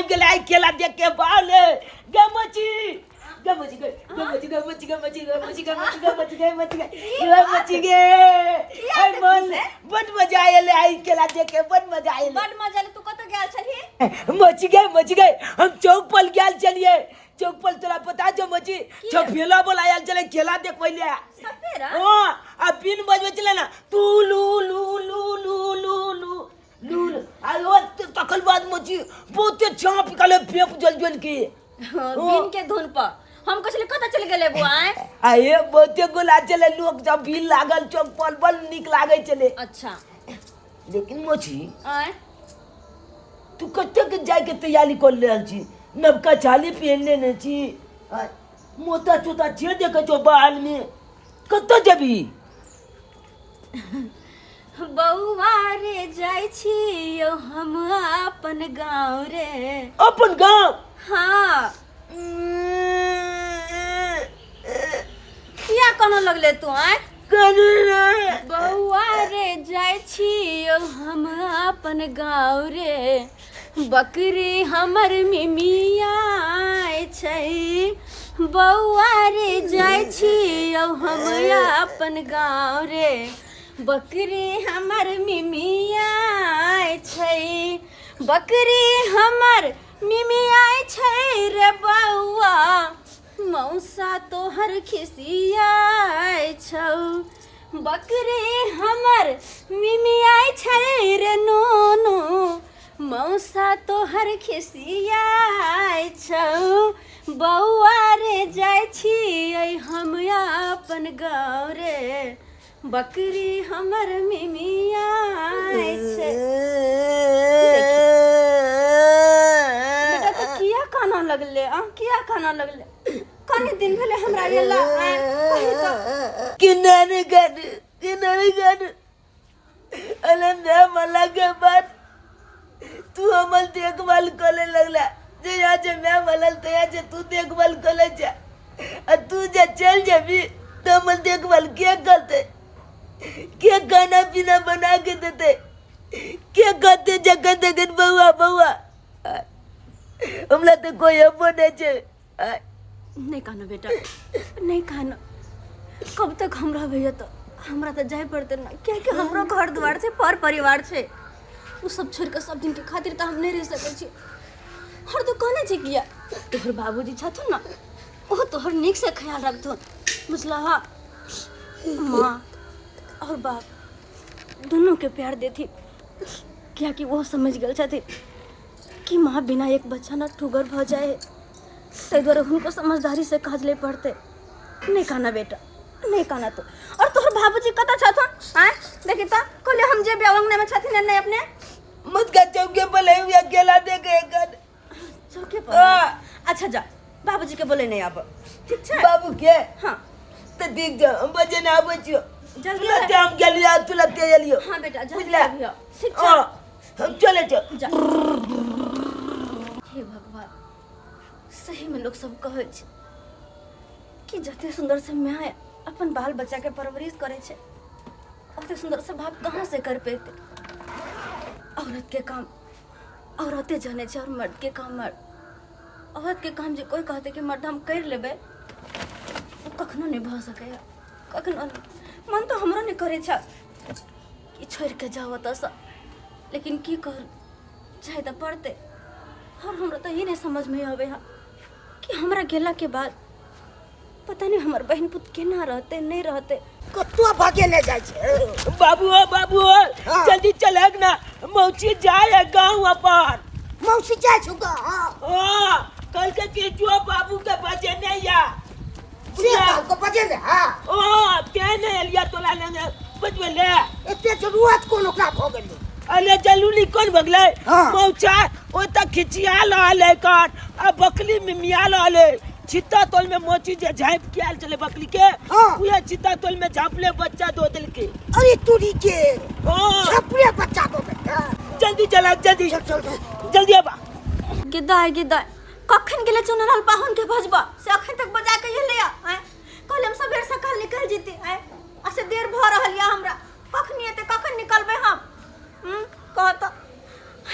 आबि गेलै आइ केला देख के बाले गे मची गे मची गे गे मची गे मची गे मची गे मची गे मची गे मची गे मची गे गे मची गे आइ मन बड मजा आयल आइ केला देख के बड मजा आयल। बड मजा आयल। तू कतऽ गेल छलही? मची गे मची गे, हम चौक पर गेल छलिए। चौक पर तोरा पता छौ मची, छपेला बोला आयल छलै केला देखबै ले। सपेरा? हाँ, आ बिन बजबै छलै ना तू लू लू लू लू लू लू लू लू। आ ओ तखन बाद मची बहुते छाप निकाले फेंक जल जल के। हाँ, बिन के धुन पर हम कहलिए कतऽ चलि गेलै बौआ आँय? आ हे बहुते गोला छलै लोक सब भीड़ लागल चौक पर, बड़ नीक लागै छलै। अच्छा। लेकिन मोची आँय? तू कतेक जायके तैयारी कर रहल छी? नवका छाली पहन लेने छी, आ मोता चोता छे देखै छौ बाल में, कतऽ जेबही? बौआ रे जाइ छी यौ हम अपन गाँव रे। अपन गाँव? हाँ। किया कानऽ लगले तू आँय? बौआ रे जाइ छी यौ हम अपन गाँव रे, बकरी हमर मिमिया छै। बौआ रे जाइ छी यौ हम अपन गाँव रे, बकरी हमर मिमिया छै। बकरी हमर मिमिया छै रे बौआ, मौसा तोहर खिसियाइ छौ। बकरी हमर मिमियाइ छै रे नूनू, मौसा तोहर खिसियाइ छौ। बौआ रे जाइ छियै हम अपन गाँव रे, बकरी हमर मिमियाइ छै। बेटा तो किया काना लगले आ? किया काना लगले? कनी दिन भेले हमरा गेला आँय, कही तऽ। किनारे गड किनारे गड अरे मैं मला के बाद तू हमर देखभाल करे लगला। जे यहाँ जे मैं मलल तया जे तू देखभाल करे जा, आ तू जे चल जेबी तो हमर देखभाल के करते? के खाना पीना बना के देते? के कहते जखन तखन बौआ बौआ? हमरा तो कोई अबो नहीं छे। नहीं कहना बेटा, नहीं कहना। कब तक हम रहबै तो हमरा तो जाय पड़ते ना, कियाकि हमरो घर द्वार छै, पर परिवार छै, ओ सब छोड़ के सब दिन के खातिर तो हम नहीं रह सकै छी। और तू कहने छै किया, तोहर बाबूजी छथुन ना, ओ तोहर नीक से ख्याल रखथुन, बुझलह? माँ और बाप दुनू के प्यार देथिन, कियाकि वो समझ गेल छथिन कि माँ बिना एक बच्चा ना ठुगर भऽ जाए, ताहि दुआरे हुनको समझदारी से काज ले पड़तै। नहीं कहना बेटा, नहीं कहना तू। और तोहर बाबूजी कतऽ छथुन आँय? देखी तऽ कहलियै हम जेबै अंगना में छथिन नहीं अपने। मत का चौके पर ले हुआ केला दे के कर चौके पर? हाँ। अच्छा जा, बाबूजी के बोले नहीं आब, ठीक छै? बाबू के? हाँ। तो ठीक जा, हम बजे ना आबै छियो। जल्दी तुरंत हम गेलियो, तुरंत एलियो। हाँ बेटा, जल्दी बुझला? आबियो, ठीक छै? हाँ, हम चले जाओ। जा। हे भगवान, सही में लोग सब कहै छै कि जते सुंदर से माय अपन बाल बच्चा के परवरिश करे छै, ओते सुंदर से बाप कहाँ से कर पेते। औरत के काम औरते जाने छै और मर्द के काम मर्द। औरत के काम जे कोई कहते कि मर्द हम कर लेबै, ओ कखनो नहि भऽ सकैए, कखनो नहि। मन तऽ हमरो नहि करै छै कि छोड़ि के जाउ ओतऽसँ, लेकिन की करू, जाय तऽ पड़तै। और हमरा तऽ ई नहि समझमे अबै है कि हमरा गेलाके बाद पता नहि हमर बहिन पुत केना रहतै, नहि रहतै। कतौ भागे ले जाइ छै? बाबू ओ, बाबू ओ, हाँ। जल्दी चलक ना, मौसी जाए गाँव अपन। मौसी जाइ छौ गाँव? हाँ, कल के कि जो बाबू के बजे नहीं या। से कहलको बजे ले? हाँ। ओ, के नहीं एलिया तोला लेने बजबे ले। एते जरूरत कोन ओकरा भऽ गेलै? अरे जरूरी कोन भगलै? हाँ। मौचा ओ त खिचिया रहलै कर आ बकली में मिया रहलै। छित्ता तोल में मोची जे झाँप के आयल छलै बकली के, हाँ। उहे छित्ता तोल में झाँपले बच्चा दो देलकै। अरे तोरी के। हाँ। झाँपले बच्चा दो देलकै। जल्दी चला, जल्दी। चल, चल, चल। जल्दी आबा। गे दाय, गे दाय, कखन गेलै चुनरल पाहुन के भजबा से अखन तक बजा के एलै आँय? कहले हम सबेर सकाल निकल जेती आँय, आ से देर भऽ रहल यऽ हमरा। कखन एतै, कखन निकलबै हम? कह तऽ,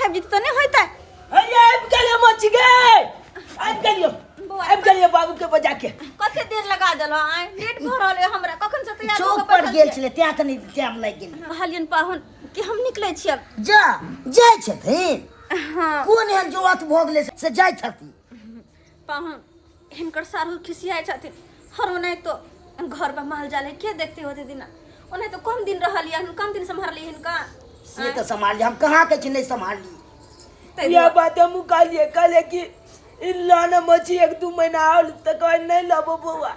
आबि जेतै तऽ नहि होइतै। हैया आबि गेलै मोची गे, आबि गेलियो, आबि गेलियो बाबू के बजा के। कते देर लगा देलहो आय, लेट भऽ रहल है हमरा, कखन से तैयार चौक भऽ पर बैठल गेल छियै। छलै तें कनि टाइम लागि गेल। कहलियनि पाहुन कि हम निकलै छी आब। जा जाइ छथिन? हाँ। कोन एहन जरूरत भऽ गेलै से जाइ छथिन? पाहुन, हिनकर सारू खिसियाइ छथिन हर, ओनाहितो घर पर माल जाल है, के देखते होते दिना, ओनाहितो कम दिन रहल यऽ, कम दिन सम्हारली हिनका। से तऽ सम्हारली, हम कहाँ कहै छी नहि सम्हारली। ताहि यह दुआरे। बात हम कहलिए, कहले कि ई लाना मछी एक दू महीना आउल तऽ कहे नहीं लाबो बौआ,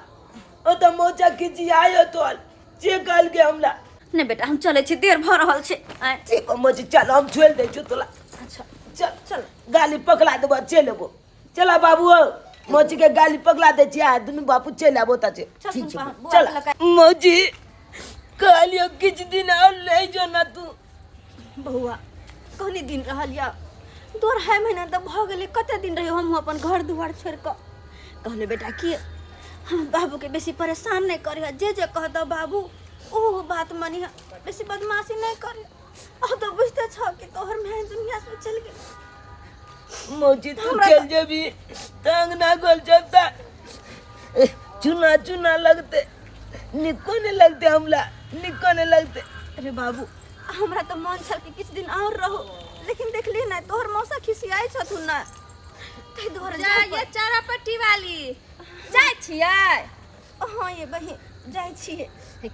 ओ तऽ मोचा खिचियायो तोल जे कहल के हमरा। नहि बेटा, हम चलै छी, देर भऽ रहल छै। आँय। ठीक है मछी, चल हम छोड़ि दै छियौ तोला। अच्छा। चल। चल। गाली पकड़ा देबो, चलि एबो। चला बाबू, हो मौजी के गाली पकड़ा दै छियै आ दुनू बापू चलि आबो तऽ छै। चल। ठीक छै। बौआ चल के लऽ मौजी, कहलियो किछु दिन और ले जो ना तू। बौआ, कहनी दिन रहल यऽ, 2.5 महीना तऽ भऽ गेलै, कते दिन रहियो हमहूँ अपन घर दुआर छोड़ि कऽ। कहले बेटा कि हम बाबूके बेसी परेशान नहि करिह, जे जे कहतऽ बाबू ओ बात मानिह, बेसी बदमाशी नहि करिह। अब तऽ बुझिते छह कि तोहर माय दुनिया से चलि गेल। मौजी, तू हमरा चल तऽ- जेबी तऽ अंगना गोल जब चुना चुना लगते, निको नहीं लगते हमरा, निको नहीं लगते। अरे बाबू, हमरा तऽ मन छल कि किछु दिन और रहू, लेकिन देखली ने तोहर मौसा खिसियाइ छथुन ने, ताहि दुआरे जा जाय ये पड़ल। चारा पट्टी वाली जाइ छियै? हाँ ये बहिन, जाइ छियै।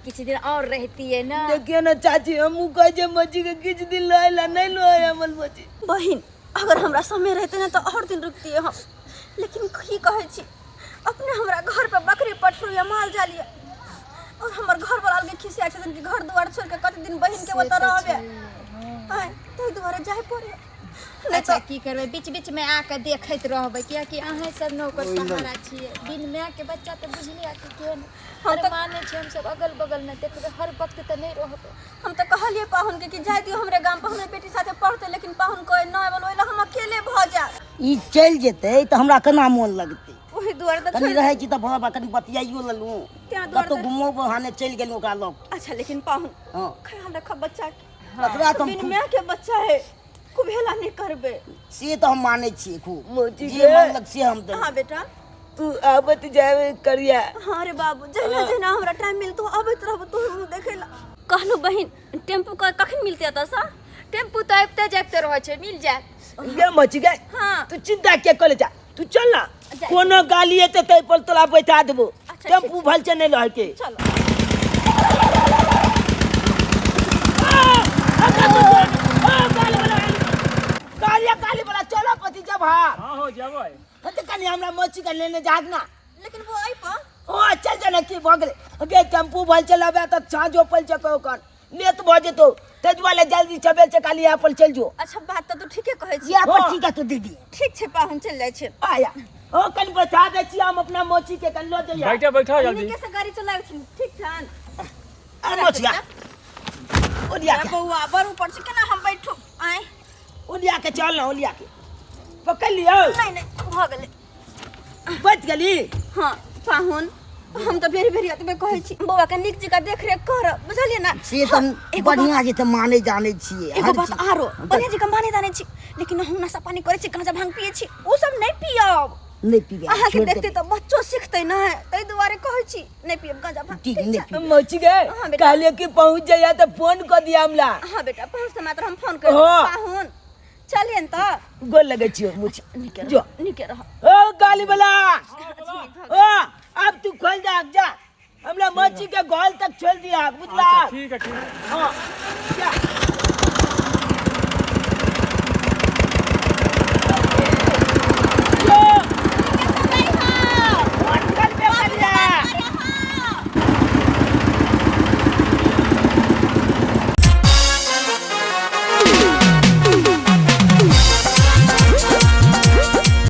किछु दिन और रहतियै ना। देखियो ना चाची, हमहूँ कहै छियै मौजी के किछु दिन लए ला, नहीं लए हमर मौजी। बहिन, अगर हमरा समय रहते ने तऽ और दिन रुकतियै हम, लेकिन की कहै छी, अपने हमरा घर पर बकरी पठरू या माल जाल या, और हमर घर वाला के खिसिया छथिन कि घर दुआर छोड़ के कते दिन बहिन के से ओतऽ तऽ रहबे। छै, आँय, ताहि दुआरे जाय पड़े नहि। अच्छा तऽ की करबै, बीच बीच में आके देखैत रहबै, कियाकि अहाँ सब ने ओकर सहारा छियै। बिन माय के बच्चा तऽ बुझलियै कि केहन। हम अरे तऽ मानै छियै, हमसब अगल बगल में देखबै, हर वक्त तऽ नहि रहबै। हम तऽ कहलियै पाहुन के कि जाय दियौ हमरे गाम पर, हमरे बेटी साथे पढ़तै, लेकिन पाहुन कहै नहि, बोल ओहि लए हम अकेले भऽ जायब। ई चलि जेतै तऽ हमरा केना मोन लगतै? ओहि दुआरे तऽ कनि छोड़ि रहै छी तऽ भऽ कनि बतियाइयो लेलहुँ, तें दुआरे कतहु तऽ- घुमो बहाने चलि गेलहुँ ओकरा लग। अच्छा, लेकिन पाहुन, हँ। ख्याल रखब बच्चा के। ओकरा तऽ हम बिन खूब माय के बच्चा है, कुभेला नहीं करबे। से तऽ हम मानै छियै खूब। मौजी जे गे। मानलक से हम देबै। हाँ बेटा। तू आबत जाबे करिया। हाँ रे बाबू, जहिना जहिना हमरा टाइम मिलतो अबैत रहबो तोहर मुँह देखै ला। कहलहुँ बहिन, टेम्पू के कखन मिलते एतऽसँ? टेम्पू तऽ आबिते जाबिते रहै छै, मिल जायत। गे मौजी गे। हाँ। तू चिंता के करे जा, तू चल ना। जाय। कोनो गाली एते तै पर तोरा बैठा देबो। अच्छा, टेम्पू भल से नहीं रह के। चलो। कालिया काली वाला, चलो पति जब हाँ। हाँ हो जेबै। हाँ तो कनी हमरा मौसी के लेने जाग ना। लेकिन वो आई पर ओ चल जाना की भऽ गेलै गे, टेम्पू भल चलाबे तऽ साँझो पल चको ओकर लेट भऽ जेतौ, ताहि दुआरे जल्दी चबेल से काली यहाँ पर चलि जो। अच्छा, बात तऽ तू ठीके कहै छी। इएह पर हाँ। ठीक है तू दीदी। ठीक छै पाहुन, चलि जाइ छै। आया ओ कनि बैठा दै छी हम अपना मौसी के, कनि लऽ जइया। बैठा बैठा जल्दी। नीके से गाड़ी चलाबै छी, ठीक छन? अरे मौसिया, ओलिया के। बौआ, बड़ ऊपर छै, केना हम बैठू? आँय। ओलिया के चल ना, ओलिया के पकड़ लियौ। नहीं नहीं, भऽ गेलै। बच गेली। हाँ पाहुन, हम तऽ बेरी बेरी एतबे कहै छी, बौआ के नीक जकाँ देखरेख करब, बुझलियै ना? से तऽ हम एगो बात- बढ़िआँ छै तऽ मानै जानै छियै एगो हर बात चीज। आरो, बढ़िआँ जकाँ मानै तानै छी, लेकिन हम नशा पानी करै छी, गाँजा भांग पियै छी, ओ सब नहि पियब। नहि पीबै। अहाँके छोड़ि देखते देबै। तऽ बच्चो सीखतै ने, ताहि दुआरे कहै छी नहि पियब गाँजा भांग। ठीक, ठीक नहि छै? पीबै। मौसी गे। हाँ, बेटा। कहलियै कि पहुँच जाइया तऽ फोन कऽ दिया हमरा। हाँ बेटा, पहुँचते मात्र हम फोन कर। हाँ। पाहुन, चलियन तऽ। गोर लगै छियौ मौसी। नीके जो। रह, नीके रह। ओ गाली वाला, ओ अब तू खोल जा, जा हमरा मौसी के गोल तक छोड़ दिया, बुझला? अच्छा ठीक है, ठीक है। हाँ जा।